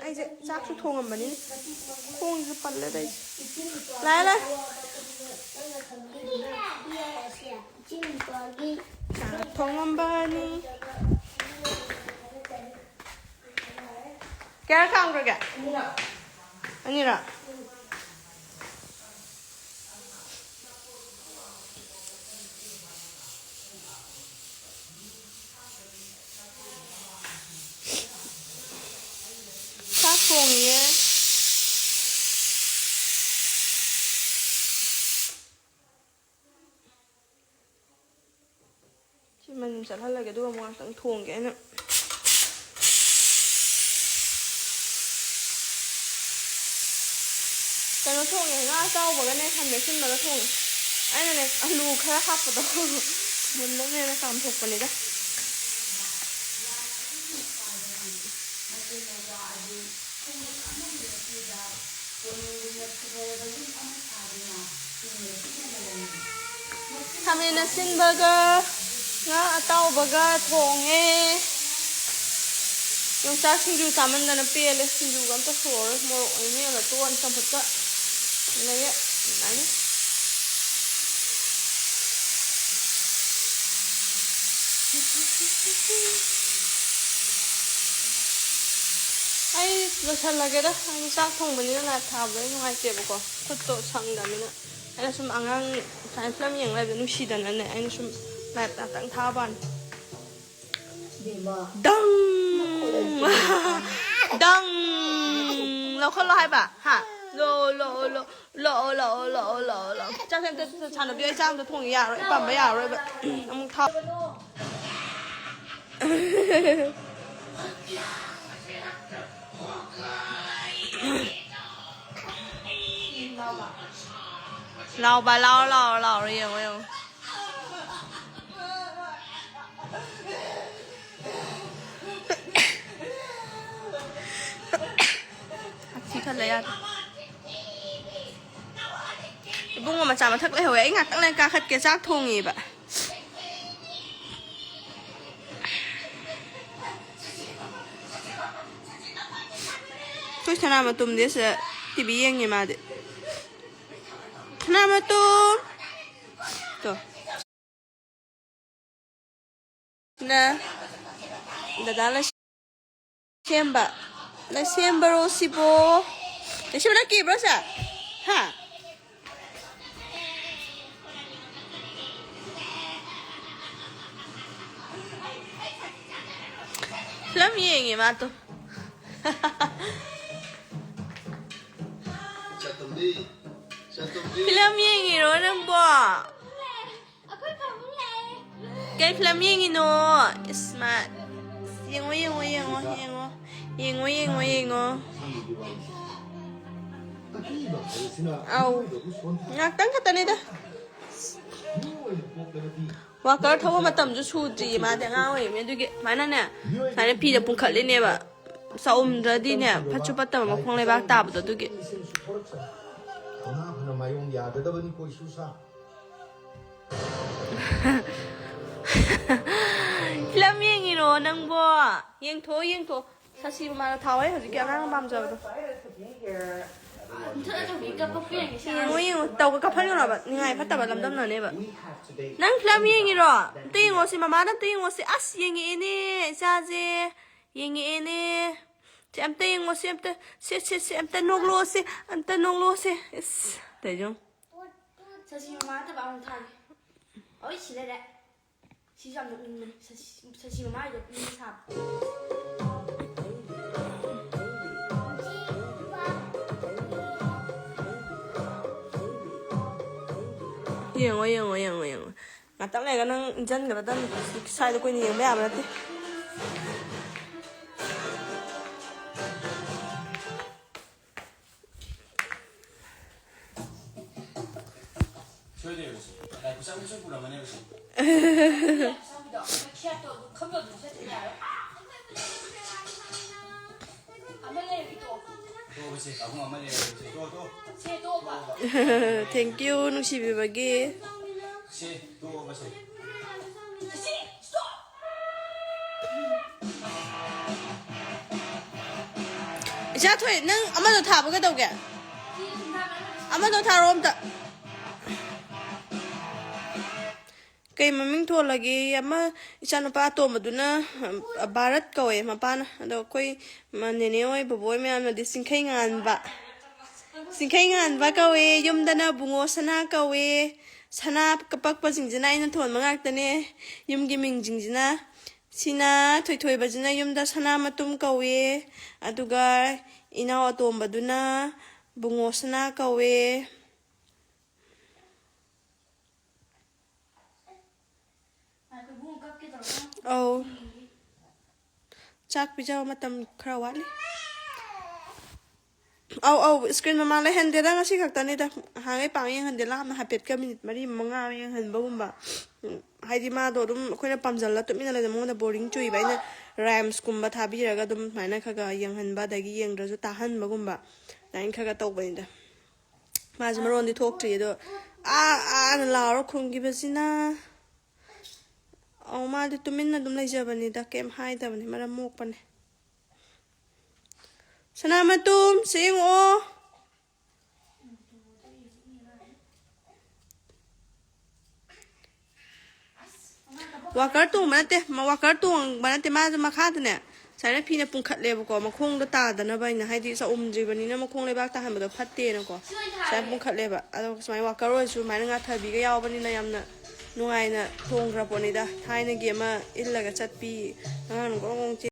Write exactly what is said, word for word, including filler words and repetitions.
ꯑꯩꯁꯦ ꯆꯥꯛꯁꯨ ꯊꯣꯡꯉꯝꯕꯅꯤꯅꯦ꯫ ꯈꯣꯡꯁꯤꯁꯨ ꯄꯜꯂꯦꯗ ꯑꯩꯁꯦ꯫ ꯂꯥꯛꯑꯦ, ꯂꯥꯛꯑꯦ꯫ ꯆꯥꯛ ꯊꯣꯡꯉꯝꯕꯅꯤ꯫ ꯀꯌꯥꯔꯛ ꯀꯥꯝꯈ꯭ꯔꯒꯦ? ꯑꯅꯤꯔꯛ꯫ ꯆꯥꯛ ꯊꯣꯡꯉꯤꯌꯦ꯫ ꯁꯤ ꯃꯅꯤꯟ ꯆꯠꯍꯜꯂꯒꯦ, ꯑꯗꯨꯒ ꯑꯃꯨꯛ ꯉꯥꯛꯇꯪ ꯊꯣꯡꯒꯦ ꯑꯩꯅ꯫ ꯀꯩꯅꯣ ꯊꯣꯡꯉꯦ, ꯉꯥ ꯑꯇꯥꯎꯕꯒꯅꯦ ꯈꯥꯃꯦꯟ ꯑꯁꯤꯟꯕꯒ ꯊꯣꯡꯉꯦ꯫ ꯑꯩꯅꯅꯦ ꯑꯂꯨ ꯈꯔ ꯍꯥꯞꯄꯗꯣ ꯃꯨꯟꯅꯕꯅꯦꯅ ꯀꯥꯝꯊꯣꯛꯄꯅꯤꯗ꯫ ꯈꯥꯃꯦꯟ ꯑꯁꯤꯟꯕꯒ ꯉꯥ ꯑꯇꯥꯎꯕꯒ ꯊꯣꯡꯉꯦ꯫ ꯌꯣꯡꯆꯥꯛ ꯁꯤꯡꯖꯨ ꯆꯥꯃꯟꯗꯅ ꯄꯦꯜꯂꯦ꯫ ꯁꯤꯡꯖꯨꯒ ꯑꯝꯇ ꯁꯨꯔꯔꯣꯏ꯫ ꯃꯣꯔꯣꯛ ꯑꯣꯏꯅ ꯃꯦꯠꯂ ꯇꯣꯛꯑꯅꯤ ꯆꯝꯐꯨꯠꯀ꯫ ꯑꯗꯒꯤ ꯑꯗꯨꯃꯥꯏꯅ꯫ ꯑꯩ ꯂꯣꯏꯁꯜꯂꯒꯦꯗ꯫ ꯑꯩ ꯆꯥꯛ ꯊꯣꯡꯕꯅꯤꯅ ꯂꯥꯏꯠ ꯊꯥꯕꯗꯣ ꯑꯩ ꯅꯨꯡꯉꯥꯏꯇꯦꯕꯀꯣ꯫ ꯈꯨꯠꯇꯣ ꯁꯪꯗꯕꯅꯤꯅ꯫ ꯑꯩꯅ ꯁꯨꯝ ꯑꯉꯥꯡ ꯁꯨꯃꯥꯏꯅ ꯐꯤꯂꯝ ꯌꯦꯡ ꯂꯩꯕꯗꯣ ꯅꯨꯡꯁꯤꯗꯅꯅꯦ꯫ ꯑꯩꯅ ꯁꯨꯝ ꯂꯥꯏꯠ ꯉꯥꯛꯇꯪ ꯊꯥꯕ ꯋꯥꯅꯤ꯫ ꯗꯪ! ꯗꯪ! ꯂꯧꯈꯠꯂꯣ ꯍꯥꯏꯕ? ꯍꯥ? ꯂꯣ, ꯂꯣ, ꯂꯣ, ꯂꯣ, ꯂꯣ, ꯂꯣ, ꯂꯣ, ꯂꯣ꯫ ꯆꯥꯛꯁꯦ ꯑꯝꯇ ꯁꯥꯟꯅꯕꯤꯌꯨ꯫ ꯑꯩ ꯆꯥꯛ ꯑꯝꯇ ꯊꯣꯡꯉꯤ ꯌꯥꯔꯣꯏ꯫ ꯑꯩ ꯄꯥꯝꯕ ꯌꯥꯔꯔꯣꯏꯕ꯫ ꯑꯃꯨꯛ ꯊꯥꯎ꯫ ꯂꯥꯎꯕ, ꯂꯥꯎ, ꯂꯥꯎ, ꯂꯥꯎ, ꯌꯦꯡꯉꯣ, ꯌꯦꯡꯉꯣ꯫ ꯍꯛꯊꯤ ꯈꯜꯂꯦ ꯌꯥꯗ꯭ꯔꯦ꯫ ꯏꯕꯨꯡꯉꯣ ꯃꯆꯥ ꯃꯊꯛ ꯂꯩꯍꯧꯋꯦ꯫ ꯑꯩ ꯉꯥꯛꯇꯪ ꯂꯩꯔ ꯀꯥꯈꯠꯀꯦ꯫ ꯆꯥꯛ ꯊꯣꯡꯉꯤꯕ꯫ ꯑꯩꯈꯣꯏ ꯁꯅꯥꯃꯇꯣꯝꯗꯤ ꯁꯤꯗ ꯇꯤ ꯚꯤ ꯌꯦꯡꯉꯤ ꯃꯥꯗꯤ꯫ ꯁꯅꯥꯃꯇꯣꯝ! ꯇꯣ꯫ ꯅ ꯗꯗꯥ ꯂꯩꯁꯦꯝꯕ꯫ ꯂꯩꯁꯦꯝꯕꯔꯣ ꯁꯤꯕꯣ? ꯂꯩꯁꯦꯝꯕ ꯅꯪ ꯀꯤꯕ꯭ꯔꯣ ꯁꯦ? ꯍꯥ? ꯐꯤꯂꯝ ꯌꯦꯡꯉꯤ ꯃꯥꯗꯣ꯫ ꯐꯤꯂꯝ ꯌꯦꯡꯉꯤꯔꯣ ꯅꯪꯕꯣ? ꯀꯩ ꯐꯤꯂꯝ ꯌꯦꯡꯉꯤꯅꯣ? ꯏꯁ ꯃꯥ꯫ ꯌꯦꯡꯉꯣ, ꯌꯦꯡꯉꯣ, ꯌꯦꯡꯉꯣ, ꯌꯦꯡꯉꯣ꯫ ꯌꯦꯡꯉꯣ, ꯌꯦꯡꯉꯣ, ꯌꯦꯡꯉꯣ꯫ ꯑꯧ꯫ ꯉꯥꯛꯇꯪ ꯈꯛꯇꯅꯤꯗ꯫ ꯋꯥꯀꯔ ꯊꯧꯕ ꯃꯇꯝꯁꯨ ꯁꯨꯗ꯭ꯔꯤꯌꯦ ꯃꯥꯗꯤ, ꯑꯉꯥꯡ ꯑꯣꯏꯔꯤꯕꯅꯤ꯫ ꯑꯗꯨꯒꯤ ꯁꯨꯃꯥꯏꯅꯅꯦ, ꯁꯨꯃꯥꯏꯅ ꯐꯤꯗ ꯄꯨꯟꯈꯠꯂꯤꯅꯦꯕ꯫ ꯆꯥꯎꯝꯗ꯭ꯔꯗꯤꯅꯦ, ꯐꯠꯁꯨ ꯐꯠꯇꯕ ꯃꯈꯣꯡ ꯂꯩꯕꯥꯛ ꯇꯥꯕꯗꯣ, ꯑꯗꯨꯒꯤ꯫ ꯊꯧꯅꯥ ꯐꯅ ꯃꯥꯌꯣꯡ ꯌꯥꯗꯗꯕꯅꯤꯀꯣ, ꯏꯁꯨꯁꯥ꯫ ꯐꯤꯂꯝ ꯌꯦꯡꯉꯤꯔꯣ ꯅꯪꯕꯣ? ꯌꯦꯡꯊꯣꯛꯑꯣ, ꯌꯦꯡꯊꯣꯛꯑꯣ꯫ ꯁꯁꯤ ꯃꯃꯥꯅ ꯊꯥꯎꯋꯦ ꯍꯧꯖꯤꯛꯀꯤ ꯑꯉꯥꯡꯅ ꯄꯥꯝꯖꯕꯗꯣ꯫ ꯌꯦꯡꯉꯣ, ꯌꯦꯡꯉꯣ꯫ ꯇꯧꯒ ꯀꯥꯞꯍꯟꯒꯅꯣꯕ꯫ ꯅꯤꯡꯉꯥꯏ ꯐꯠꯇꯕ ꯂꯝꯗꯝꯅꯅꯦꯕ꯫ ꯅꯪ ꯐꯤꯂꯝ ꯌꯦꯡꯉꯤꯔꯣ? ꯑꯝꯇ ꯌꯦꯡꯉꯣꯁꯤ, ꯃꯃꯥꯗ ꯑꯝꯇ ꯌꯦꯡꯉꯣꯁꯤ꯫ ꯑꯁ, ꯌꯦꯡꯉꯛꯑꯦꯅꯦ ꯏꯆꯥꯁꯦ꯫ ꯌꯦꯡꯉꯛꯑꯦꯅꯦ꯫ ꯁꯤ ꯑꯝꯇ ꯌꯦꯡꯉꯣꯁꯤ, ꯑꯝꯇ꯫ ꯁꯦ, ꯁꯦ, ꯁꯦ, ꯑꯝꯇ ꯅꯣꯛꯂꯛꯑꯣꯁꯦ꯫ ꯑꯝꯇ ꯅꯣꯛꯂꯛꯑꯣꯁꯦ꯫ ꯏꯁ, ꯇꯧꯔꯤꯁꯦ ꯌꯦꯡꯉꯣ꯫ ꯁꯁꯤ ꯃꯃꯥ ꯅꯠꯇꯕ ꯑꯃ ꯊꯥꯒꯦ꯫ ꯍꯣꯏ, ꯁꯤ ꯂꯩꯔꯦ꯫ ꯁꯤꯁꯨ ꯌꯥꯝ ꯅꯣꯛꯅꯤꯡꯕꯅꯦ꯫ ꯁꯁꯤ, ꯁꯁꯤ ꯃꯃꯥ ꯍꯥꯏꯗꯣ ꯄꯤꯅ ꯁꯥꯕ꯫ ꯌꯦꯡꯉꯣ, ꯌꯦꯡꯉꯣ, ꯌꯦꯡꯉꯣ, ꯌꯦꯡꯉꯣ꯫ ꯉꯥꯛꯇꯪ ꯂꯩꯔꯒ ꯅꯪ ꯏꯟꯖꯟꯒꯗꯕꯅꯤ꯫ ꯁ꯭ꯋꯥꯏꯗ ꯀꯨꯏꯅ ꯌꯦꯡꯕ ꯌꯥꯕ ꯅꯠꯇꯦ꯫ ꯁꯣꯏꯗꯦꯕ ꯁꯤ꯫ ꯂꯥꯏ ꯈꯨꯠꯁꯥꯡꯕꯤ ꯁꯨꯝ ꯄꯨꯔꯝꯃꯅꯦꯕ ꯁꯤ꯫ ꯇꯣꯛꯑꯣꯕ ꯁꯤ, ꯑꯍꯨꯝ ꯑꯃ ꯂꯩꯔꯦ ꯁꯤ꯫ ꯇꯣꯛꯑꯣ, ꯇꯣꯛꯑꯣ꯫ Thank you, ꯅꯨꯡꯁꯤꯕꯤꯕꯒꯤ꯫ ꯁꯤ, ꯇꯣꯛꯑꯣꯕ ꯁꯤ꯫ ꯏꯆꯥ ꯊꯣꯏ, ꯅꯪ ꯑꯃꯗꯣ ꯊꯥꯕ ꯀꯩꯗꯧꯒꯦ? ꯑꯃꯗꯣ ꯊꯥꯔꯣ ꯑꯝꯇ꯫ ꯀꯩ ꯃꯃꯤꯡ ꯊꯣꯜꯂꯒꯦ? ꯑꯃ ꯏꯆꯥꯅꯨꯄꯥ ꯑꯇꯣꯝꯕꯗꯨꯅ, ꯑ, ꯚꯥꯔꯠ ꯀꯧꯋꯦ ꯃꯄꯥꯅ꯫ ꯑꯗꯣ ꯑꯩꯈꯣꯏ ꯃ-, ꯅꯦꯅꯦ ꯍꯣꯏ, ꯕꯣꯕꯣꯏ ꯃꯌꯥꯝꯅꯗꯤ ꯆꯤꯡꯈꯩ ꯉꯥꯟꯕ, ꯆꯤꯡꯈꯩ ꯉꯥꯟꯕ ꯀꯧꯋꯦ꯫ ꯌꯨꯝꯗꯅ ꯕꯨꯡꯉꯣ ꯁꯅꯥ ꯀꯧꯋꯦ꯫ ꯁꯅꯥ ꯀꯄꯛꯄꯁꯤꯡꯁꯤꯅ ꯑꯩꯅ ꯊꯣꯟꯕ ꯉꯥꯛꯇꯅꯦ, ꯌꯨꯝꯒꯤ ꯃꯤꯡꯁꯤꯡꯁꯤꯅ꯫ ꯁꯤꯅ ꯊꯣꯏꯊꯣꯏꯕꯁꯤꯅ ꯌꯨꯝꯗ ꯁꯅꯥ ꯃꯇꯨꯝ ꯀꯧꯋꯦ꯫ ꯑꯗꯨꯒ ꯏꯅꯥꯎ ꯑꯇꯣꯝꯕꯗꯨꯅ ꯕꯨꯡꯉꯣ ꯁꯅꯥ ꯀꯧꯋꯦ꯫ ꯑꯧ꯫ ꯆꯥꯛ ꯄꯤꯖꯕ ꯃꯇꯝ ꯈꯔ ꯋꯥꯠꯂꯤ꯫ ꯑꯧ, ꯑꯧ, screen ꯃꯃꯥꯡ ꯂꯩꯍꯟꯗꯦꯗ, ꯉꯁꯤ ꯈꯛꯇꯅꯤꯗ꯫ ꯅꯍꯥꯟꯈꯩ ꯄꯥꯡ ꯌꯦꯡꯍꯟꯗꯦ, ꯂꯥꯞꯅ ꯍꯥꯏꯐꯦꯠꯀ minute ꯃꯔꯤ ꯃꯉꯥ ꯌꯦꯡꯍꯟꯕꯒꯨꯝꯕ꯫ ꯎꯝ, ꯍꯥꯏꯗꯤ ꯃꯥꯗꯣ ꯑꯗꯨꯝ ꯑꯩꯈꯣꯏꯅ ꯄꯥꯝꯖꯜꯂ ꯇꯨꯃꯤꯟꯅ ꯂꯩꯗ, ꯃꯉꯣꯟꯗ boring ꯆꯨꯏꯕ꯫ ꯑꯩꯅ rhymes ꯀꯨꯝꯕ ꯊꯥꯕꯤꯔꯒ ꯑꯗꯨꯝ ꯁꯨꯃꯥꯏꯅ ꯈꯔ ꯈꯔ ꯌꯦꯡꯍꯟꯕ, ꯑꯗꯒꯤ ꯌꯦꯡꯗ꯭ꯔꯁꯨ ꯇꯥꯍꯟꯕꯒꯨꯝꯕ, ꯑꯗꯨꯃꯥꯏꯅ ꯈꯔ ꯈꯔ ꯇꯧꯕꯅꯤꯗ꯫ ꯃꯥꯁꯦ ꯃꯔꯣꯟꯗꯤ ꯊꯣꯛꯇ꯭ꯔꯤ, ꯑꯗꯣ ꯑꯥ, ꯑꯥꯅ ꯂꯥꯎꯔ ꯈꯨꯝꯈꯤꯕꯁꯤꯅ꯫ ꯑꯧ, ꯃꯥꯗꯤ ꯇꯨꯃꯤꯟꯅ ꯑꯗꯨꯝ ꯂꯩꯖꯕꯅꯤꯗ, ꯀꯩꯝ ꯍꯥꯏꯗꯕꯅꯤ, ꯃꯔꯝ ꯃꯣꯛꯄꯅꯦ꯫ ꯁꯅꯥꯃꯇꯨꯝ, ꯁꯤ ꯌꯦꯡꯉꯛꯑꯣ꯫ Walker ꯇꯣꯡꯕ ꯅꯠꯇꯦ, ꯃ-, walker ꯇꯣꯡꯕ ꯅꯠꯇꯦ, ꯃꯥꯁꯨ ꯃꯈꯥꯗꯅꯦ, ꯁꯨꯃꯥꯏꯅ ꯐꯤꯅ ꯄꯨꯡꯈꯠꯂꯦꯕꯀꯣ, ꯃꯈꯣꯡꯗꯣ ꯇꯥꯗꯅꯕ ꯍꯥꯏꯅ, ꯍꯥꯏꯗꯤ ꯆꯥꯛꯎꯝꯗ꯭ꯔꯤꯕꯅꯤꯅ ꯃꯈꯣꯡ ꯂꯩꯕꯥꯛ ꯇꯥꯍꯟꯕꯗꯣ ꯐꯠꯇꯦꯅꯀꯣ, ꯁꯨꯃꯥꯏꯅ ꯄꯨꯡꯈꯠꯂꯦꯕ꯫ ꯑꯗꯣ ꯁꯨꯃꯥꯏꯅ walker ꯑꯣꯏꯔꯁꯨ ꯁꯨꯃꯥꯏꯅ ꯉꯥꯊꯕꯤꯒ ꯌꯥꯎꯕꯅꯤꯅ ꯌꯥꯝꯅ ꯅꯨꯡꯉꯥꯏꯅ ꯇꯣꯡꯈ꯭ꯔ ꯄꯣꯠꯅꯤꯗ꯫ ꯊꯥꯏꯅꯒꯤ ꯑꯃ ꯏꯜꯂꯒ ꯆꯠꯄꯤ, ꯑꯉꯥꯡꯅ ꯒ꯭ꯔꯣꯡ ꯒ꯭ꯔꯣꯡ ꯆꯦꯟ-